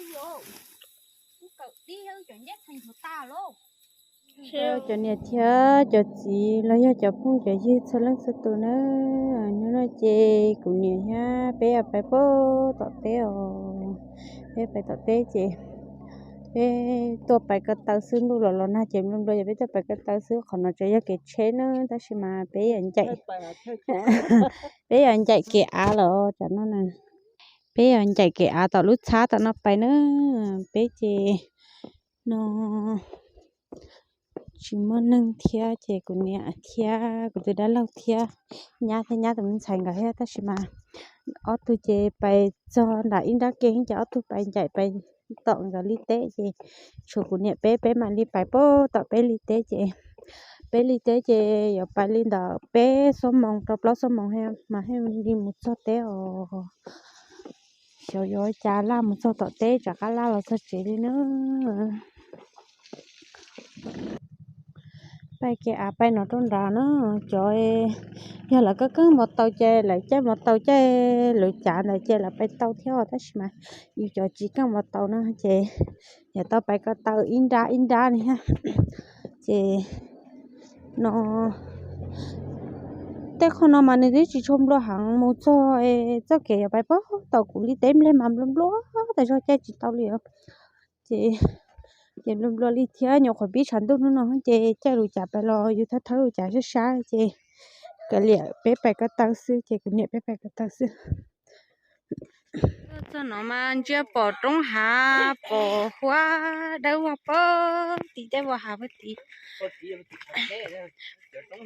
Cov niam thiab cov txiv los yog cov phooj cov ywg txhua leej txhua tus na, hnub no ces kuv niam thiab peb yuav pais puag tom teb os. Peb pais tom teb ces peb tuaj pais ko taw xwb, ntuj los los nag ces nplua nplua ces peb tuaj pais ko taw xwb. Qhov no tseem yog kev tsheb na, tab sis mas peb yuav ncaim, peb yuav ncaim kev av lawm tam no na. Peb yuav ncaim kev av tom lub txhab tom no pais na. Peb ces no tsis muaj neeg thiab ces kuv niam thiab kuv tus dab laug thiab nyab thiab nyab tus me ntxhais nkawd thiab, tab sis mas ob tug ces pais txog nram ib nrab ke ces ob tug pais ncaim pais tom nkawd li teb ces tshuav kuv niam peb, peb mam li pais puag tom peb li teb ces, peb li teb ces yuav pais li ntawm peb xuab moos rau plaub xuab moos mas thiaj li mus txog teb os. Xyov yuav cas laj mus txog tom teb rov qab laj los txog tsev li na. Pais kev av pais no rau nrad na, cov yog lawv keej keej npau taws ces lawv caij npau taws caij lawv cav ntawd ces lawv pais tau thiab, tab sis mas yus cov tsis keej npau taws no ces yuav tau pais ko taw ib nrab ib nrab li thiab. Ces no tej qho no mas nws twb tsis tshua nplua heev, mus txog txoj kev yuav pais puag tom kuv li teb nplej mas nplua nplua tas zog caij tsis tau li os. Ces, ces nplua nplua li thiab, nyuam qhuav pib tshav ntuj hnub no ces caij lus cav pais los yus thawb thawb lus cav sab sab ces kav liam peb pais ko taw xwb ces kuv niam peb pais ko taw xwb. Tuaj txog no mas ntsia pom roob hav, pom huab dawb vag puag tim, tej vag hav puag tim,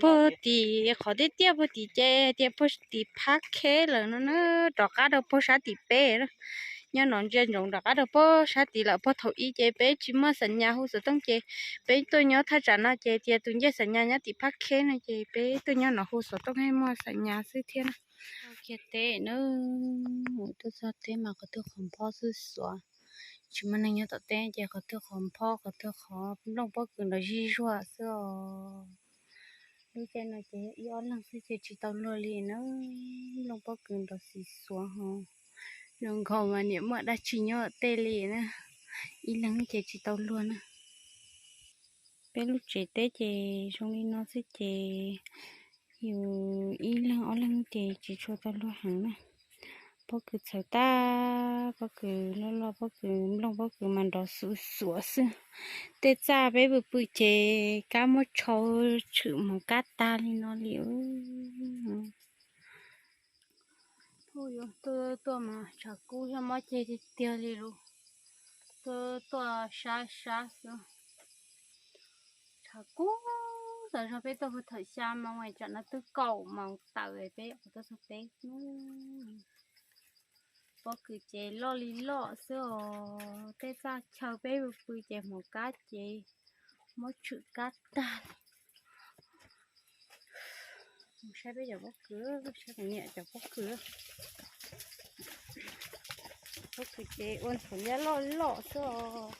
puag tim qhov tiaj tiaj puag tim ces tias puag tim Phab Kheb lawm no na, rov qab rau puag sab tim peb. Nyob no ntsia ntsoov rov qab rau puag sab tid lawm. Puag thaum ub ces peb tsis muaj xam nyas hu xov tooj ces peb tuaj nyob thaj tsam no ces tias tus ncej xam nyas nyob tim Phab Kheb no ces peb tuaj nyob no hu xov tooj thiaj muaj xam nyas xwb thiab na. Kiag teb na, tuaj txog teb mas qhov twg qhov nphob xwb xuav, tsis muaj neeg nyob tom teb ces qhov twg qhov nphob qhov twg qhov nplooj pob kws nrov zij zuag xwb os. Lub caij no ces ib ob leeg xwb ces tsis tau luag li na, nplooj pob kws nrov xis xuav ho. Zoo nkaus mas niam muaj dab tsi nyob tej li na, ib leeg ces tsis tau luag na. Peb lub tsev teb ces zoo li no xwb ces yus ib leeg ob leeg ces tsis tshua tau luag heev na. Pob kws txhawv tag, pob kws loj loj, pob kws nplooj pob kws mas nrov xuav xuav xwb. Tej txaj peb pw pw ces kab muab tshau tshwm mus kab tag li no li. Tuaj mas tshav kub thiab mob ceg tiag tiag li lawm. Tuaj tuaj sab sab xwb. Tshav kub tas zog, peb tuaj puag thaum xya moo es tsam no twb kaum moos tawm peb tuaj txog teb. Pob kws ces loj li loj xwb os, tej txaj chaw peb pw ces hmoov kab ces muab tshwm kab tag li. Mus saib peb cov pob kws, saib kuv niam cov pob kws. Pob kws ces ua ntxhuav liab loj loj xwb os.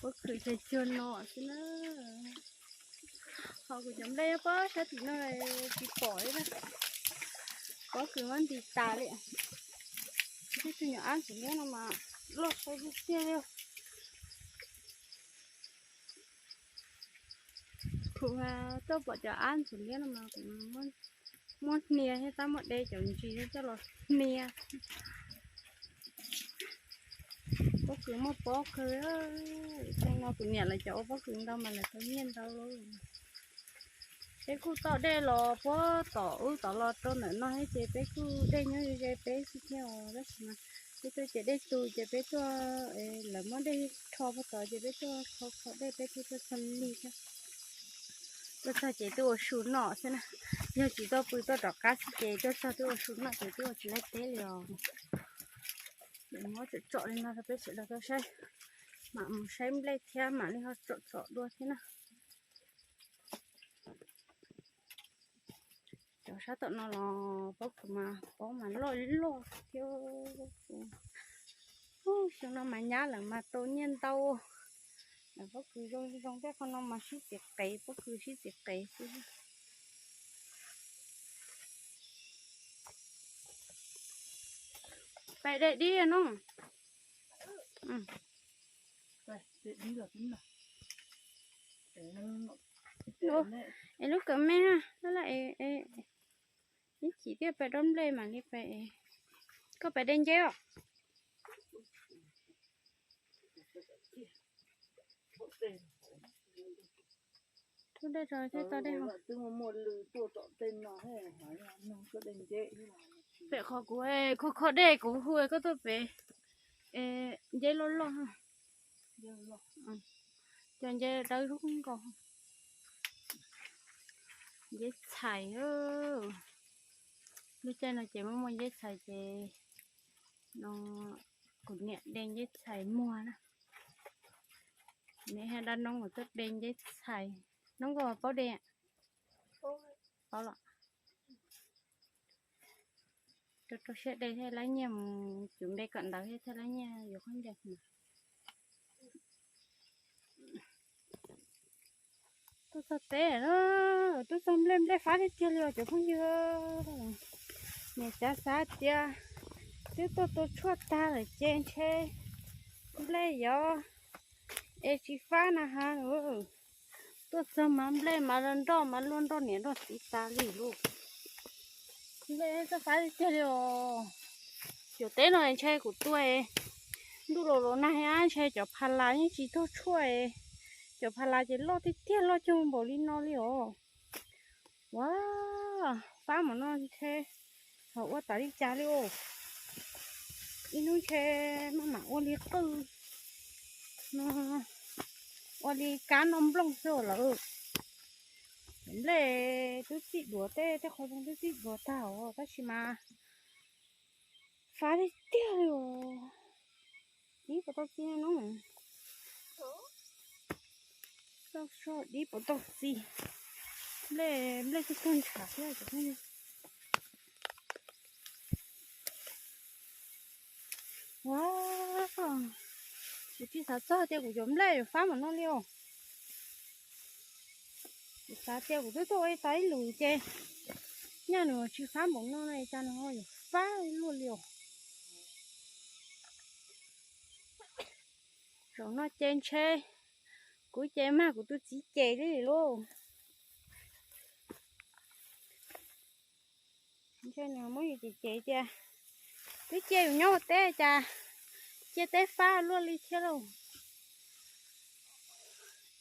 Pob kws ces cuag no xwb na. Ho kuv cov nplej nyob pob sab tim no tsis pom li na. Pob kws muab nti tas li. Tej tus nyuam ab ntxhuav liab no mas loj sai tiag tiag li. Kuv tuaj pom cov ab ntxhuav liab no mas kuv muab hnia thiab tab muab de cov ntsis coj los hnia. Pob kws muaj pob kawg, xyoo no kuv niam lawv cov ua pob kws ntau mas lawv tau nyiaj ntau. Peb kuj toj dej los puag tom ub tod los rau ntawm no thiab ces peb kuj dej nyob ze ze peb xwb thiab os. Tab sis mas peb tuaj ces dej tu ces peb tuaj, lawv muab dej rho puag tod ces peb tuaj kho kho dej peb thiaj tuaj txog lig thiab. Tuaj txog ces twb ua su noj xwb na. Yog tsis tuaj pw tuaj rov qab xwb ces tuaj txog twb ua su noj ces twb ua tsis laib teb li os. Ces muab tsom tsom li no rau peb sawv daws tau saib, mam mus saib nplej thiab mam li ho tsom tsom dua thiab na. Cov sab tom no los pob kws mas pob mas loj loj thiab. Xyoo no mas nyab lawv mas tau nyiaj ntau. Lawv pob kws zoo zoo tej qho no mas sib txiv qev, pob kws sib txiv qev xwb. Pais dej dib no. Es lub kawm me ha, laj laj es, ib chim thiaj pais dob nplej mam li pais. Koj pais de nceb os. Thub dej tso thiaj tau dej haus. Pem qhov kuv kho kho dej kuv hu koj tuaj pem nceb loj loj. Cov nceb dawb zoo nkaus. Nceb txhais. Lub caij no ces muaj muaj nceb txhais ces no kuv niam de nceb txhais muag na. Niam haj dab noob kuv tuaj de nceb txhais. Noob nkauj paub de? Paub los. Rau rau siab de thiaj lab nyiaj mus cuv npe kom ntawv thiab thiaj lab nyiaj yuav khaub ncaws. Tuaj txog teb na, tuaj txog nplej, nplej fab tiag tiag li os cov phooj ywg. Niam xav xav tias twb tuaj tua tshuaj tag lawm ces ntshe nplej yuav es tsis fab na ha. Tuaj txog mas nplej mas nroj mas luaj nroj niam nroj txiv tas li lauj. Nplej txawj fab tiag tiag li os. Cov teb no ntshe kuv tua ntuj los los nag ntshe cov pha las yeej tsis tuag tshuaj. Cov pha las ces loj tiag tiag loj cuag npaum li no li os. Ua, fab npaum no ntshe ho ua tas li cas li os. Ib hnub ntshe maj mam ua li qwj no, ua li kab noj nplooj xwb lawm. Nplej twb txij duav tej, tej qhov zoo twb txij duav tag os tab sis mas fab tiag tiag li os. Dib puas tau txi no? Tau so dib puas tau txi. Nplej, nplej txog tag ntshav thiab. Ua, kuv tsis xav txog tias kuv cov nplej yuav fab npaum no li os. Kuv xav tias kuv twb tuaj ua ib tau ib lus ces nyaj nws tsis fab npaum no no cas nws ho yuav fab luaj li os. Zaum no ces ntshe kuv ces mag kuv tus txiv ces li lauj. Ntshe nws muab yus ces ces tias twb cia yus nyob ua teb cas cia teb fab luaj li thiab lauj.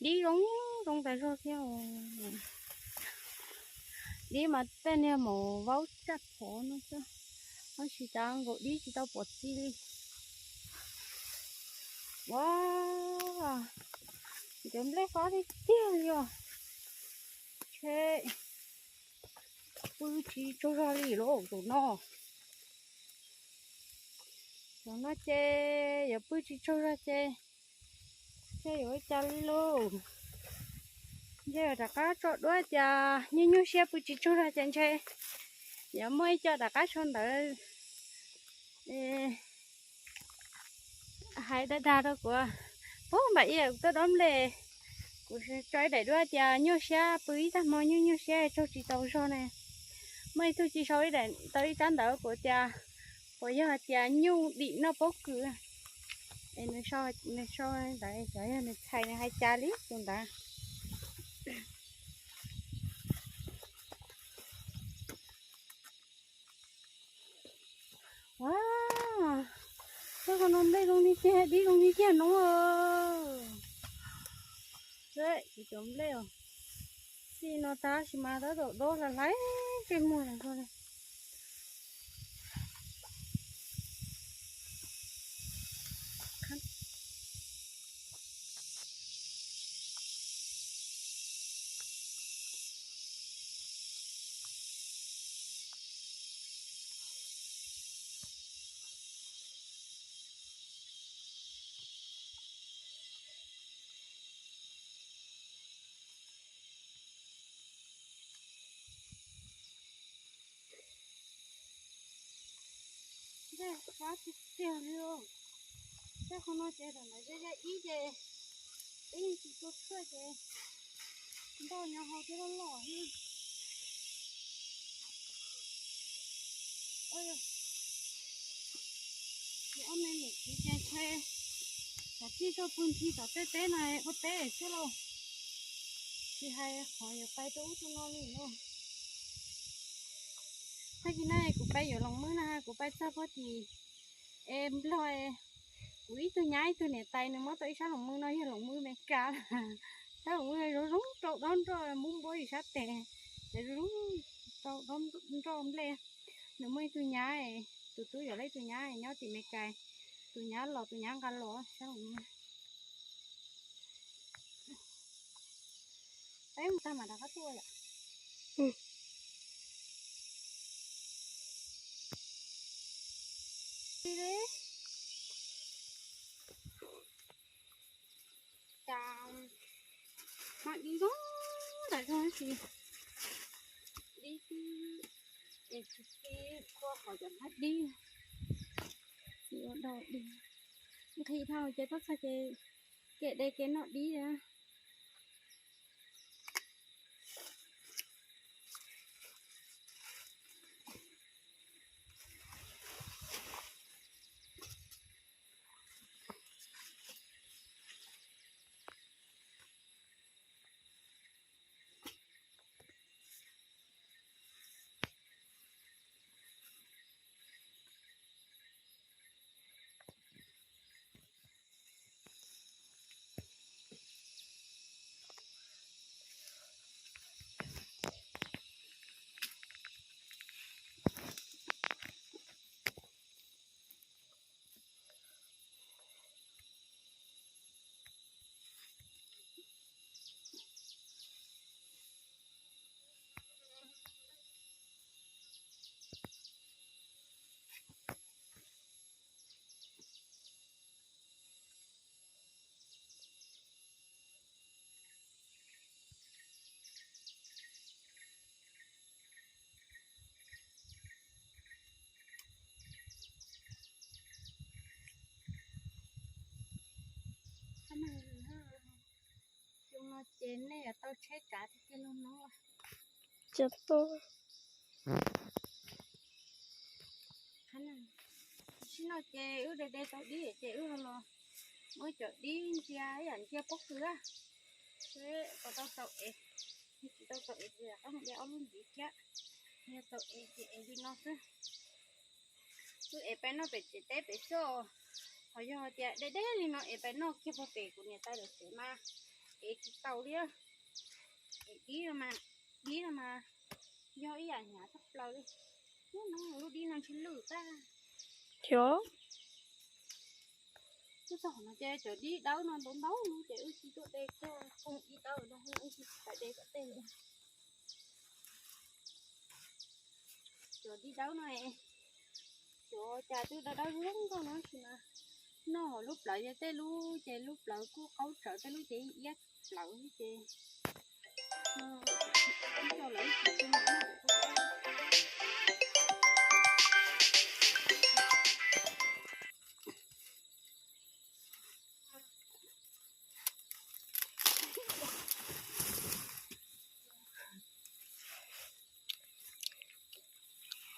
Dib zoo zoo tas zog thiab. Dib mas tej niag maum vaub tsaj phov no xwb, tab sis cas nkaus dib tsis tau pom txi li. Ua, cov nplej fab tiag tiag li os. Ntshe pw tsis tsaug zog li lauj zaum no. Zaum no ces yuav pw tsis tsaug zog ces ntshe yuav ua cas li lauj. Ntshe yuav rov qab tso duab tias nyuaj nyuaj siab pw tsis tsaug zog ces ntshe yuav muaj ib co rov qab sau ntawv hais dag dag rau kuv. Puag npam ib yam kuv tuaj dob nplej, kuv tso ib daim duab tias nyuaj siab pw ib tag hmo nyuaj nyuaj siab tsaug tsis tau zog ne. Muaj ib tug tsis sau ib daim tau ib tsab ntawv kuv tias puas yog hais tias nyuj dim noj pob kws. Es nws sau, nws sau ntawd xyov yog nws txhais nws hais cas li tus ntawd. Ua, tej qhov no nplej zoo li tiag, dib zoo li tiag no. Kuv cov nplej os, txij no tab sis mas tab tom dob hlais hlais ntsej muag lawm. Nplej fab tiag tiag li. Tej qhov no ces tam ntawd yog ib ces ib tsis tua tshuaj ces ntoj nyo hau thiab loj loj thiab. Ob me niam txiv ces ntshe Cov tij tuaj pw ntxhi tom tej teb no ua teb xwb lauj, tsis hais qhov yuav pais rau ub rau no li lauj. Tag kis no kuv pais yuav loos mw na, kuv pais txog puag tim es Nplog, kuv ib tug nyab ib tug niam tais nws muab tau ib sab loos mw no yog loos mw Amelikas. Sab loos mw zoo zoo rau dob nroj, npub npuab ib sab tes, ces zoo zoo rau dob nroj nplej. Nws muaj ib tug nyab, tus tub yuav lawv ib tug nyab nyob tim Amelikas, tus nyab los tus nyab nqa los sab loos mw. Peb mus tag mam rov qab tuaj yom. Cas hmab dib zoo ntawm zoo tsis dib, es tsis qhua qhov cov hmab dib, tsis ua dog dig. Nqhis dhau ces tuaj txog ces kev de kev noj dib. Xyoo no ces nej yuav tau tsheb tsav tiag tiag los no. Tsis no ces wb de de tau dib ces wb ho los muab cov dib ntsia ib yam ntsia pob kws a, seb puas tau tau es, tsis tau tau es ces rov qab mus de ob lub ntxiv thiab. Yog tau es ces es li no xwb. Wb es pais noj pem tsev teb pem xwb. Ho yog tias deb deb li no es pais noj kiag puag pem kuv niam tais lawv tsev mas es tsis tau li. Es dib no mas, dib no mas yog ib yam hnyav tshaj plaws li. Hnub no lub dib no ntshe lwj tag. Xyov. Twb txog qhov no ces cov dib dawb no ntau ntau no ces wb tsis tuaj de kiag, koog dib dawb no wb tsis pais de tom tej li. Cov dib dawb no, cov cas twb dawb dawb zoo nkauj no tab sis mas noj hauv lub plawv ces tej lub ces lub plawv kuj qaub tsawv, tej lub ces iab plawv ces ib co lawv ib tug noj.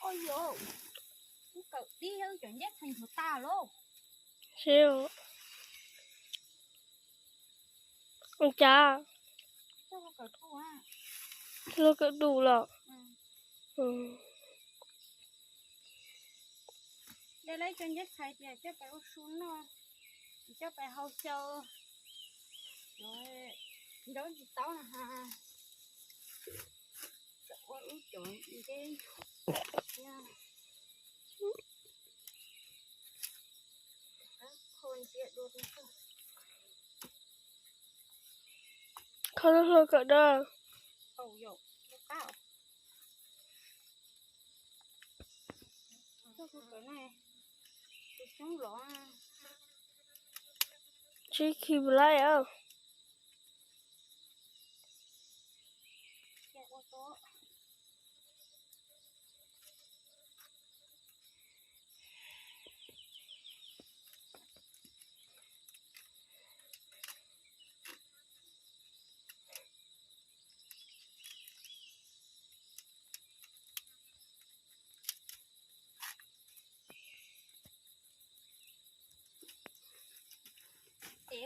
Oj yos, wb kawm dib wb cov nceb txhais nthuav tas lauj. Sib, ua cas luag kawm dus los. De lawv cov nceb txhais tias coj pais ua su noj, coj pais hau xyaw, cov nrog ntsis taub na has, ua wb cov nceb. Kho luag kawm da. Tsis khi laib.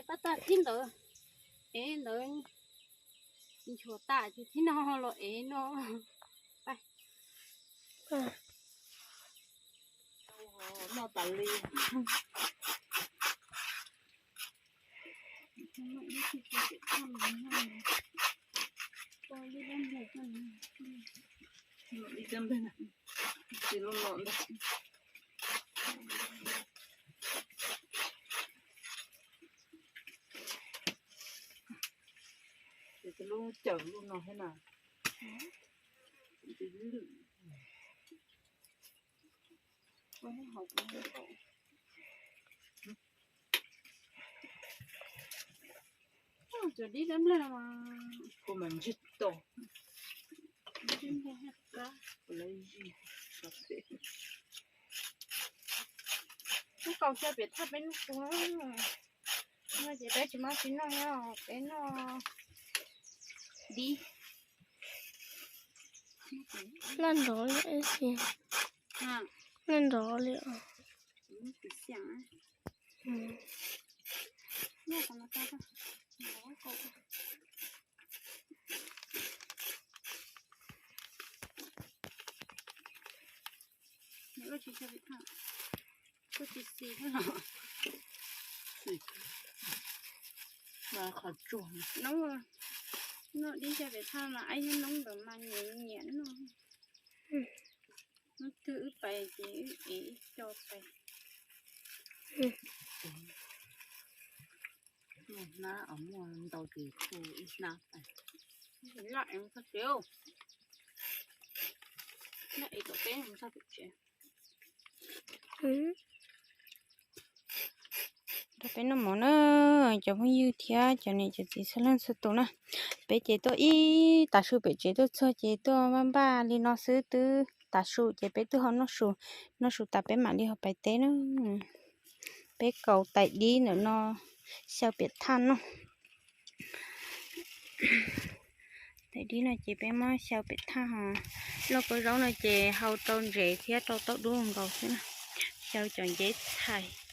Tab tag thib ntawd, ev ntawd nchuav tas ces thib no los ev no. Noj tas li. Ces lub cawm lub no thiab na. Cov dib dab nplej no mas kuv mas ntsig to. Dib nplej haj kab. Kuv lawv zis. Ub, kaus xyaw pem thaj peb noj su. No ces peb tsis muaj tsis noj, peb noj dib. Laj nrov li, laj nrov li os. Qhov tsuag no, dib xyaw pem thaj mas ib hnub ntawd mas nyiam nyiam no. Hnub twg wb pais ces wb ev ib co pais. Muaj hnab, muaj ntau ces kho ib hnab pais. Laj ev txog tsev, laj ev tom teb txog pem tsev. Rau peb noj mov na, cov phooj ywg thiab cov niam cov txiv txhua leej txhua tus na. Peb ces tuaj ib tav su pem tsev tuaj txog ces tuaj npaj npaj li no xwb, twb tav su ces peb twb ho noj su, noj su tas peb mam li ho pais teb na. Peb kaus tais dib ntawm no xyaw pem thaj no. Tais dib no ces peb muab xyaw pem thaj ho. Lauj kaub zaub no ces hau rau ntsev thiab rau taub dub nkaus xwb na. Xyaw cov nceb txhais.